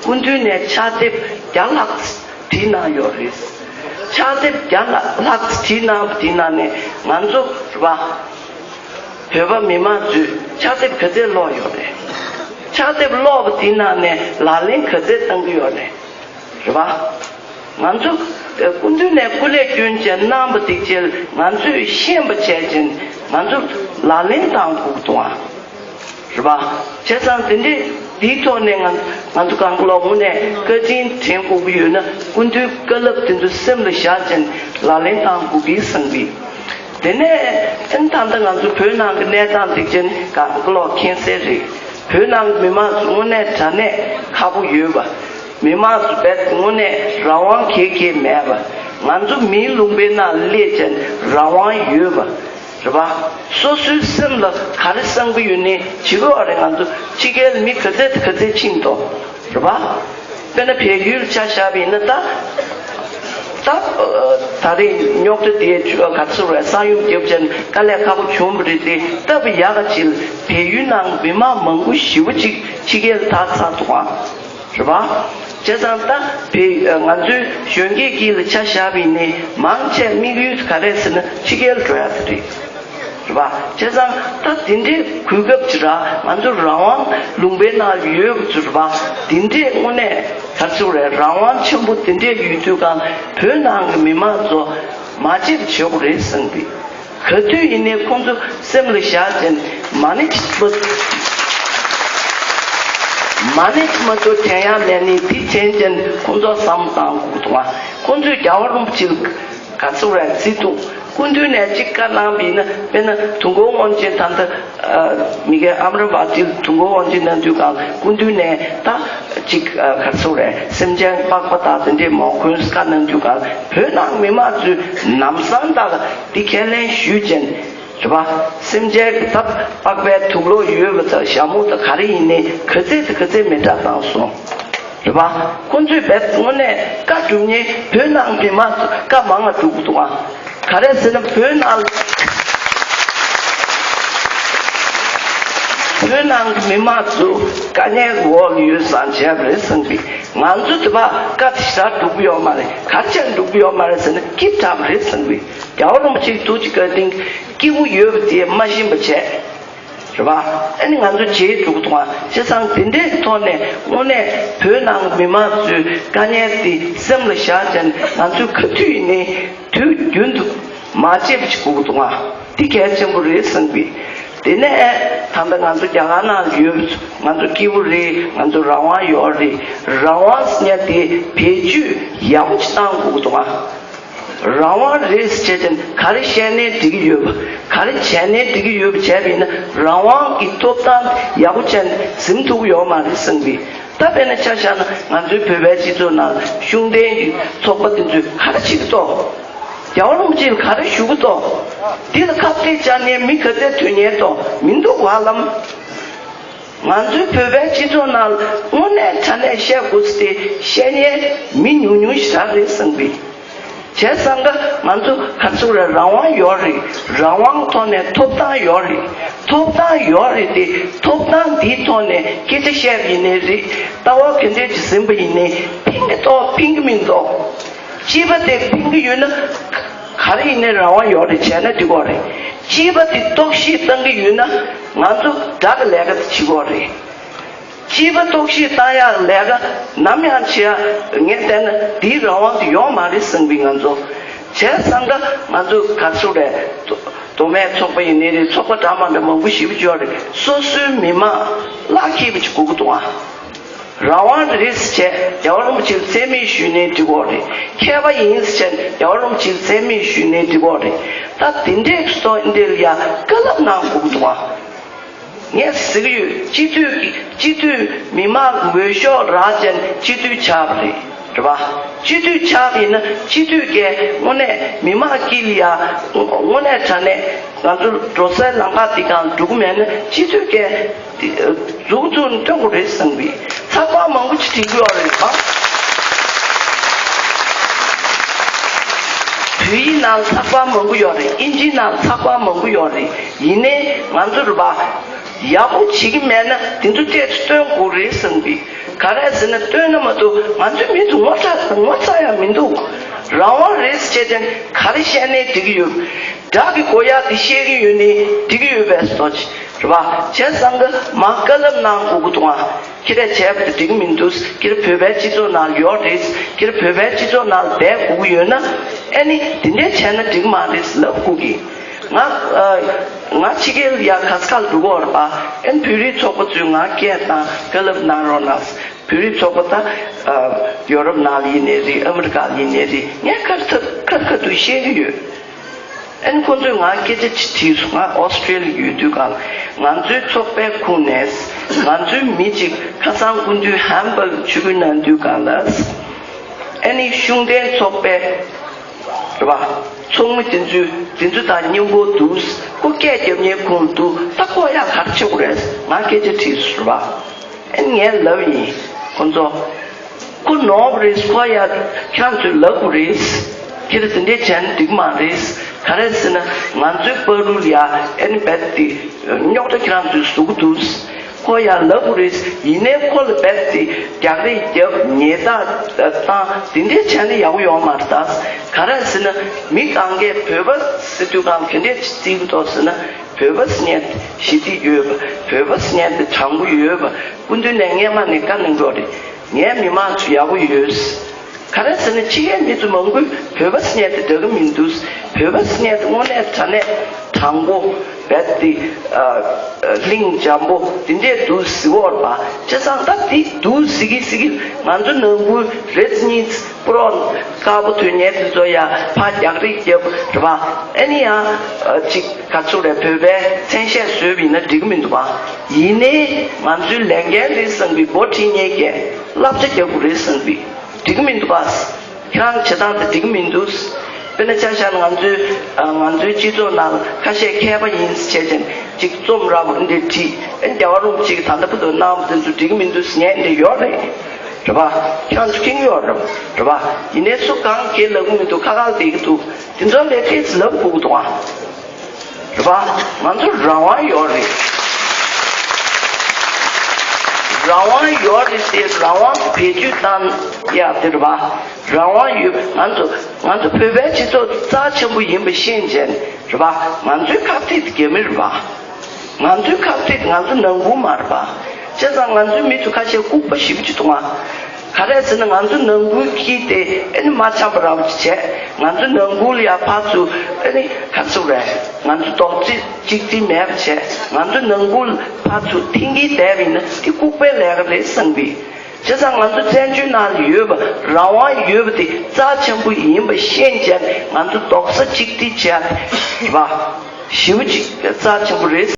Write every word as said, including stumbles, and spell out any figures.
སྐུ་མདུན་ནས་ཕྱག་དེབ་བརྒྱ་ལྷག་བྲིས་གནང་ཡོད་རེད། ཕྱག་དེབ་བརྒྱ་ལྷག་བྲིས་གནང་བ་དེ་ནང་ནས་ང་ཚོ་རེད་པ། བོད་པ་མི་མང་ཚོས་ཕྱག་དེབ་ག་ཚད་ཀློག་ཡོད་རེད། ཕྱག་དེབ་ཀློག་པ་དེ་ནང་ནས་ལག་ལེན་ག་ཚད་བསྟར་གྱི་ཡོད་རེད། རེད་པ། ང་ཚོ་སྐུ་མདུན་ནས་སྐུ་ལས་བསྐྱོན་བྱས་གནང་པ་དེ་ཅིག་ང་ཚོས་ཤེས་པ་བྱས་ཅིང་ང་ཚོ་ལག་ལེན་བསྟར་དགོས་འདུག་ཨ། རེད་པ། བྱས་ཙང་དེ་འདྲའི་དེའི་ཐོག་ནས་ང་ང་ཚོ་གང་ག་ལོག་དངོས་གནས་བཀའ་དྲིན་དྲན་དགོས་ཀྱི་ཡོད་ན་སྐུ་མདུན་བཀའ་སློབ་དེ་ཚོ་སེམས་ལ་བཞག་ཅིང་ལག་ལེན་བསྟར་དགོས་ཀྱི་བསམ་གི། དེ་ནས་ཨ་ནི་ད་ལྟ་ང་ཚོ་བོད་ནང་གི་གནས་སྟངས་འདི་ཅན་གང་ག་ལོག་མཁྱེན་གསལ་རེད། བོད་ནང་གི་མི་མང་ཚོ་དངོས་གནས་དྲང་གནས་ཁག་པོ་ཡོད་པ། མི་མང་ཚོ་རྦད་དངོས་གནས་རང་དབང་གང་གང་མེད་པ། ང་ཚོ་མིའི་ལུང་པའི་ནང་སླེབས་ཅིང་རང་དབང་ཡོད་པ། རེད་པ། སོ་སོའི་སེམས་ལ་ག་རེ་བསམ་གྱི་ཡོད་ནའི་བྱེད་དགོས་པ་རེད། ང་ཚོ་ཕྱི་རྒྱལ་མི་ག་ཚད་ག་ཚད་ཕྱིན་ཏོ། རེད་པ། དཔེར་ན་བལ་ཡུལ་ཆ་བཞག་པ་ཡིན་ན་ད། ད་ད་རེས་རྙོག་དྲ་དེ་ག་ཚོད་རེད། ས་ཡོམ་རྒྱབ་ཅན་དཀའ་ལས་ཁག་པོ་བྱུང་བ་རེད་དེ་སྟབས་ཡག་ག་ཅིག་བལ་ཡུལ་ནང་མི་མང་མང་པོ་ཞེ་པོ་ཅིག་ཕྱི་རྒྱལ་ད་ཚར་འདུག་ཨ། རེད་པ། བྱས་ཙང་ད་བལ་ང་ཚོའི་གཞོན་སྐྱེས་ཀྱི་ལ་ཆ་བཞག་པ་ཡིན་ནའི་མང་ཆེ་དམིགས་ཡུལ་ག་རེ་ཟེར་ན་ཕྱི་རྒྱལ་འགྲོ་ཡ་དེ་རེད། རེད་པ། བྱས་ཙང་ད་དེ་འདྲའི་གོ་སྐབས་ཅིག་ར་ང་ཚོ་རང་དབང་ལུང་པའི་ནང་ཡོད་པ་ཚོ་རེད་པ། དེ་འདྲའི་དངོས་གནས་ག་ཚོད་རེད། རང་དབང་ཆེན་པོ་དེ་འདྲའི་ཡོད་དུས་གང་བོད་ནང་གི་མི་མང་ཚོ་མ་བརྗེད་པ་བྱེད་དགོས་རེད་བསམ་གི། ག་དུས་ཡིན་ནའི་ཁོང་ཚོ་སེམས་ལ་བཞག་ཅིང་མ་ཎི་མ་མ་ཎི་མ་གཏོགས་དྲན་ཡ་མེད་ནི་དེ་དྲན་ཅིང་ཁོང་ཚོ་བསམ་བློ་བཏང་དགོས་འདུག་ཨ། ཁོང་ཚོས་རྒྱལ་བ་རིན་པོ་ཆེ་ག་ཚོད་རེད་བརྩི་འདུག་སྐུ་མདུན་ནས་གཅིག་བཀའ་གནང་བ་ཡིན་ན་དཔེར་ན་དུས་འཁོར་དབང་ཆེན་ད་ལྟ་མི་རྒན་ཨ་མྲ་བ་ཏིལ་དུས་འཁོར་དབང་ཆེན་གནང་དུས་གང་སྐུ་མདུན་ནས་ད་གཅིག་ག་ཚོད་རེད། སེམས་ཅན་པགས་པ་དག་དེ་འདྲས་མ་འཁོན་བཀའ་གནང་དུས་གང་བོད་ནང་མི་མང་ཚོས་ལམ་སང་དག་འདི་ཁས་ལེན་ཞུས་ཅན། རེད་པ། སེམས་ཅན་གྱི་ད་པགས་པའི་དུག་ལོག་ཡོད་པ་དང་ཞྭ་མོ་དང་ག་རེ་ཡིན་ནའི་ག་ཚད་དང་ག་ཚད་མེ་དྲག་བཏང་སོང་། རེད་པ། ཁོང་ཚོས་རྦད་དངོས་གནས་བཀའ་སྒྲུབ་མཁན་བོད་ནང་མི་མང་ཚོ་བཀའ་མང་ང་སྒྲུབ་ཀྱི་འདུག་ཨ། ག་རེ་ཟེར་ན་བོད་ནང་བོད་ནང་གི་མི་མང་ཚོ་དཀའ་ངལ་འོག་ལ་ཡོད་སང་བྱས་པ་རེད་བསམ་གི། ང་ཚོ་དེ་བ་བཀའ་དེ་ཞག་སྒྲུབ་ཀྱི་ཡོད་མ་རེད། ག་རེ་བྱས་སྒྲུབ་ཀྱི་ཡོད་མ་རེད་ཟེར་ན་སྐྱིད་དྲགས་པ་རེད་བསམ་གི། རྒྱལ་བ་རིན་པོ་ཆེའི་ཐུགས་ཀྱི་བཀའ་དྲིན་སྐྱིད་པོ་ཡོད་པ་དེ་མ་ཤེས་པ་བྱས། རེད་པ། ཨ་ནི་ང་ཚོ་བརྗེད་འགྲོ་གི་འདུག་ཨ། བྱས་ཙང་དེ་འདྲའི་ཐོག་ནས་དངོས་གནས་བོད་ནང་མི་མང་ཚོའི་དཀའ་ངལ་དེ་སེམས་ལ་བཞག་བྱས་ང་ཚོས་ག་དུས་ཡིན་ནའི་དུས་རྒྱུན་དུ་མ་བརྗེད་པ་ཞིག་དགོས་ཀྱི་འདུག་ཨ། འདི་གལ་ཆེན་པོ་རེད་བསམ་གི། དེ་ནས་ད་ལྟ་ང་ཚོ་རྒྱ་གར་ནང་ཡོད་ང་ཚོ་སྐྱིད་པོ་རེད། ང་ཚོ་རང་དབང་ཡོད་རེད། རང་དབང་ཟེར་མཁན་དེ་བེད་སྤྱོད་ཡག་པོ་ཞིག་བཏང་དགོས་ཀྱི་འདུག་ཨ། རང་དབང་རེད་ཟེར་བྱས་ཙང་ག་རེ་བཤད་ནའི་འགྲིག་གི་ཡོད་པ། ག་རེ་བྱས་ནའི་འགྲིག་གི་ཡོད་པ་བྱས་པ་ཡིན་ན་རང་དབང་གི་ཐོབ་ཐང་ཡག་པོ་བྱས་ནས་ཟིན་ཐུབ་ཀྱི་ཡོད་མ་རེད་བསམ་གི། ད་དཔེར་ན་ཆ་བཞག་ན་ང་ཚོའི་བོད་པའི་སྤྱི་ཚོགས་ནང་ཤུགས་ལྡན་གྱི་ཚོགས་པ་དེ་ཚོས་ག་རེ་བྱེད་ཀྱི་འདུག་རྒྱལ་བ་རིན་པོ་ཆེ་ལ་ག་རེ་ཞུ་གི་འདུག་འདི་ལ་ཁ་གཏད་བཅག་མཁན་མི་ག་ཚད་ཐོན་མཁན་འདུག་མི་འདུག་བ་ལམ། ང་ཚོའི་བོད་པའི་སྤྱི་ཚོགས་ནང་དངོས་གནས་དྲང་གནས་བཤད་དགོས་ཏེ་བཤད་མཁན་མི་ཉུང་ཉུང་ཞིག་རང་རེད་བསམ་གི། བྱས་ཙང་ཀ་ང་ཚོ་ག་ཚོད་རེད། རང་དབང་ཡོད་རེད། རང་དབང་ཐོག་ནས་ཐོབ་ཐང་ཡོད་རེད། ཐོབ་ཐང་ཡོད་རེད་དེ་ཐོབ་ཐང་འདིའི་ཐོག་ནས་སྐད་ཆ་བཤད་པ་ཡིན་ནའི་རེད། ལྟ་བ་ག་འདྲས་ཅིག་ཟིན་པ་ཡིན་ནའི་ཕན་གི་འདུག་ཕན་གི་མི་འདུག་སྤྱི་པ་དེ་ཕན་གི་ཡོད་ན་ག་རེ་ཡིན་ནའི་རང་དབང་ཡོད་རེད། བྱས་ན་འགྲིག་གི་རེད། སྤྱི་པ་དེ་གཏོར་བཤིག་བཏང་གི་ཡོད་ན་ང་ཚོ་དགྲ་གི་ལས་ཀ་དེ་བྱེད་ཀྱི་རེད། སྤྱི་པ་གཏོར་བཤིག་བཏང་ཡག་ལས་ཀ་ནམ་ཡང་བྱེད་ཡག་ངས་བལྟས་ན་འདིའི་རང་དབང་དེ་ཡོད་མ་རེད་བསམ་གི། ང་ཚོ་བྱས་ཙང་ཀ་ང་ཚོ་ག་ཚོད་རེད། མདོ་སྨད་ཚོགས་པ་ཡིན་ནའི་རེད། ཚོགས་པ་འདྲ་མ་འདྲ་མང་པོ་ཞེ་པོ་ཅིག་ཡོད་རེད། སོ་སོའི་མི་མང་བརླག་འཁྱེར་བ་ཅིག་དགོས་ཀྱི་འདུག་ཨ། རང་དབང་རེད་ཟེར་བྱས་རྒྱལ་བ་རིན་པོ་ཆེ་ལ་མཚན་སྨད་ཞུས་ནའི་འགྲིག་གི་རེད། མཁས་པ་ཡིན་ཟེར་བྱས་རྒྱལ་བ་རིན་པོ་ཆེ་ལ་མཚན་སྨད་ཞུས་ནའི་འགྲིག་གི་རེད། ད་དེ་འདྲས་ཀྱི་ཐོག་འདིར་ཡ་བཀའ་སློབ་གནང་དགོས་ཀྱི་འདུག་ཨ། ངས་ཟེར་གྱི་ཡོད། སྤྱི་འཐུས་ཀྱི་སྤྱི་འཐུས་མི་མང་འོས་ཤོག་རག་ཅན་སྤྱི་འཐུས་ཆགས་པ་རེད། རེད་པ། སྤྱི་འཐུས་ཆགས་པ་ཡིན་ན་སྤྱི་འཐུས་ཀྱིས་དངོས་གནས་མི་མང་དཀྱིལ་ལ་ཡ་དངོས་གནས་དྲང་གནས་ང་ཚོ་འགྲོ་སའི་ལམ་ཁ་འདི་གང་འགྲོ་གི་མེད་ན་སྤྱི་འཐུས་ཀྱིས་འཛུགས་འཛུགས་སྟོན་དགོས་རེད་བསམ་གི། ཚགས་པར་མང་པོ་ཅིག་བྲིས་ཀྱི་ཡོད་རེད་པ། བོད་ཡིག་ནང་ཚགས་པར་མང་པོ་ཡོད་རེད། ཨིན་ཇིའི་ནང་ཚགས་པར་མང་པོ་ཡོད་རེད། ཡིན་ནའི་ང་ཚོ་རེད་པ། ཡག་པོ་བྱེད་ཀྱི་མེད་ན་དེ་ཚོ་ཏོག་ཙམ་སྟོན་དགོས་རེད་བསམ་གི། ག་རེ་ཟེར་ན་སྟོན་ན་མ་གཏོགས་ང་ཚོའི་མི་ཚོ་ངོ་ཚ་ངོ་ཚ་ཡ་མི་འདུག་རང་དབང་རེད་ཟེར་བྱས་ཏེ་ག་རེ་བཤད་ནའི་འགྲིག་གི་ཡོད། དགྲ་གི་མགོ་ཡག་དེ་བཤད་ཀྱི་ཡོད་ནའི་འགྲིག་གི་ཡོད་པས་སོ་ཅི་རེད་པ། བྱས་ཙང་གི་མ་བཀའ་སློབ་གནང་དགོས་ཀྱི་འདུག་ཨ། ཁྱེད་རས་བྱས་པ་དེ་འགྲིག་མི་འདུག་ཁྱེད་ར་བོད་པའི་སྤྱི་ཚོགས་ནང་ཡོད་རེད། ཁྱེད་ར་བོད་པའི་སྤྱི་ཚོགས་ནང་བསྡད་དགོས་ཀྱི་ཡོད་ན་ཨེ་ནི་དེ་འདྲས་བྱས་ན་འགྲིག་མ་རེད་ལབ་དགོས་ཀྱི། ང་ཨ་ང་ཕྱི་རྒྱལ་ཡ་ག་ས་ག་ལ་འགྲོ་གི་ཡོད་རེད་པ། ཨེ་ནི་བོད་རིགས་ཚོགས་པ་ཚོས་ང་སྐད་བཏང་བཀའ་སློབ་གནང་རོགས་གནང་། བོད་རིགས་ཚོགས་པ་ད་ཨ་ཡོ་རོབ་ནང་ལ་ཡིན་ནའི་རེད། ཨ་མི་རི་ཀ་ལ་ཡིན་ནའི་རེད། ངས་ཁ་ཐུག་ཁ་ཁ་ཐུག་བཤད་ཀྱི་ཡོད། ཨ་ནི་ཁོང་ཚོས་ང་སྐད་ཆ་ཅིག་དྲིས་སོང་། ང་ཨོ་སི་ཀྲི་ལི་ཡ་ཡོད་དུས་སྒང་ང་ཚོའི་ཚོགས་པའི་ཁོངས་ནས་ང་ཚོའི་མི་གཅིག་ཁ་སང་སྐུ་མདུན་ཧམ་བྷག་ཆིབས་བསྒྱུར་གནང་དུས་སྒང་ལ་ཨ་ནི་ཤུགས་ལྡན་ཚོགས་པའི་རེད་པ། ཚོགས་མི་དེ་ཚོའི་དེ་ཚོ་དང་མཉམ་པོ་འདུག་ཁོ་སྐད་རྒྱབ་མཁན་ཁོང་འདུག་ད་ཁོ་ཡང་ག་རེ་བྱེད་དགོས་རེད། ང་སྐད་ཆ་དྲིས་སོང་རེད་པ། ཨ་ནི་ངས་ལབ་ཡིན། ཁོང་ཚོ། ཁོ་ནོར་བ་རེད། ཁོ་ཡ་ཁྱེད་རང་ཚོས་ལབ་དགོས་རེད། ཁྱེད་རང་དེ་འདྲས་བྱས་ན་འགྲིག་མ་རེད། ག་རེ་ཟེར་ན་ང་ཚོའི་བར་དུ་ལ་ཡ་ཨེ་ནི་རྦད་དེ་རྙོག་དྲ་ཁྱེད་རང་ཚོས་བཟོ་གི་འདུག་ཁོ་ཡ་ལབ་དགོས་རེད། ཡིན་ནའི་ཁོ་ལ་རྦད་དེ་རྒྱག་རེས་རྒྱབ་ཉེས་རྡུང་བཏང་དེ་འདྲས་བྱས་ན་ཡག་པོ་ཡོང་མ་རེད་ད། ག་རེ་ཟེར་ན་མི་གང་གས་བོད་པ་ཟེར་དུས་སྒང་དེ་འདྲས་བརྩི་གི་འདུག་ཟེར་ན། བོད་པ་ཟེར་མཁན་ཞི་བདེ་ཡོད་པ། བོད་པ་ཟེར་མཁན་དེ་དྲང་པོ་ཡོད་པ། སྐུ་མདུན་ནས་སྔས་མ་ནས་བཀའ་གནང་གི་ཡོད་རེད། ངའི་མི་མང་ཚོ་ཡག་པོ་ཡོད། ག་རེ་ཟེར་ན་ཕྱི་རྒྱལ་མི་ཚོ་མང་པོས་བོད་པ་ཟེར་མཁན་དེ་འདྲ་གི་མི་འདུག་བོད་པ་ཟེར་མཁན་དེ་དངོས་གནས་དྲང་གནས་དྲང་པོ་རྦད་དེ་ཨ་ཨ་གླིང་འཇམ་པོ་དེ་འདྲས་འདུག་ཟེར་གྱི་ཡོད་རེད་པ། བྱས་ཙང་ད་དེ་འདུག་ཟེར་གི་ཟེར་གི་ང་ཚོ་ནང་ཁུལ་རེས་གཉིས་པོ་རོགས་དཀར་པོ་དོན་གཉེར་དེ་ཚོ་ཡ་ཕར་རྒྱག་རེས་རྒྱབ་རེད་པ། ཨ་ནི་ཡང་ཨ་ཅིག་ག་ཚོད་རེད། བོད་པའི་མཚན་ཤས་བཟོས་པ་ཡིན་ན་འགྲིག་གི་མི་འདུག་པ། ཡིན་ནའི་ང་ཚོའི་ལས་འགན་རེད་བསམ་པའི་འགོ་ཁྲིད་མཁན་གྱིས་བསླབ་བྱ་རྒྱག་དགོས་རེད་བསམ་པའི་འགྲིག་གི་མི་འདུག་པ། ཁྱེད་རང་བྱེད་སྟངས་དེ་འགྲིག་གི་མི་འདུག་དཔེར་ན་ཆ་བཞག་ན་ང་ཚོའི་ཨ་ང་ཚོའི་སྤྱི་ཚོགས་ནང་ཁ་ཤས་མཁས་པ་ཡིན་བྱས་ཅན་ཅིག་རྩོམ་ར་བ་འདི་བྲིས། ཨ་རྒྱལ་བ་རིན་པོ་ཆེ་གིས་ད་ལྟ་བར་དུ་གནང་བ་དེ་ཚོ་འགྲིག་གི་མི་འདུག་ཟེར་མཁན་འདི་ཡོད་རེད། རེད་པ། ཁྱེད་རང་ཚོ་མཁྱེན་གྱི་ཡོད་རེད་རེད་པ། ཡིན་ནའི་སུ་གང་གིས་ལབ་གི་མི་འདུག་ཁ་ཁ་བསྡད་ཀྱི་འདུག་དེ་ཚོ་ལས་ཀས་ལབ་དགོས་ཀྱི་འདུག་ཨ། རེད་པ། ང་ཚོ་རང་དབང་ཡོད་རེད། རང་དབང་ཡོད་རེད་དེ་རང་དབང་བེད་སྤྱོད་བཏང་ཡག་དེ་རེད་པ། རང་དབང་ཡོད། ང་ཚོ་ང་ཚོ་བོད་པའི་སྤྱི་ཚོགས་རྩ་ཆེན་པོ་ཡིན་པ་ཤེས་བྱས་རེད་པ། ང་ཚོའི་ཁ་གཏད་དེ་རྒྱ་མི་རེད་པ། ང་ཚོའི་ཁ་གཏད་ང་ཚོ་ནང་ཁུལ་མ་རེད་པ། བྱས་ཙང་ང་ཚོའི་མི་ཚོ་ཁ་ཤས་ལྐུགས་པ་ཞེ་པོ་ཅིག་འདུག་ཨ། ག་རེ་ཟེར་ན་ང་ཚོ་ནང་ཁུལ་གྱི་དེ་ཨེ་ནི་མ་འཆམ་པ་ར་བ་ཅིག་བྱས། ང་ཚོ་ནང་ཁུལ་ལ་ཡ་ཕར་ཚུར་ཨེ་ནི་ག་ཚོད་རེད། ང་ཚོ་རྡོག་རྩ་གཅིག་སྒྲིལ་མེད་པ་བྱས། ང་ཚོ་ནང་ཁུལ་ཕར་ཚུར་འཐེན་གྱིན་བསྡད་པ་ཡིན་ན་དེ་ལྐུགས་པའི་ལས་ཀ་རེད་བསམ་གི། བྱས་ཙང་ང་ཚོ་བཙན་བྱོལ་ནང་ལ་ཡོད་པ་རང་དབང་ཡོད་པ་དེ་རྩ་ཆེན་པོ་ཡིན་པ་ཤེས་བྱས་ང་ཚོ་རྡོག་རྩ་གཅིག་སྒྲིལ་བྱས་པ་ཞེ་པོ་ཅིག་རྩ་ཆེན་པོ་རེད་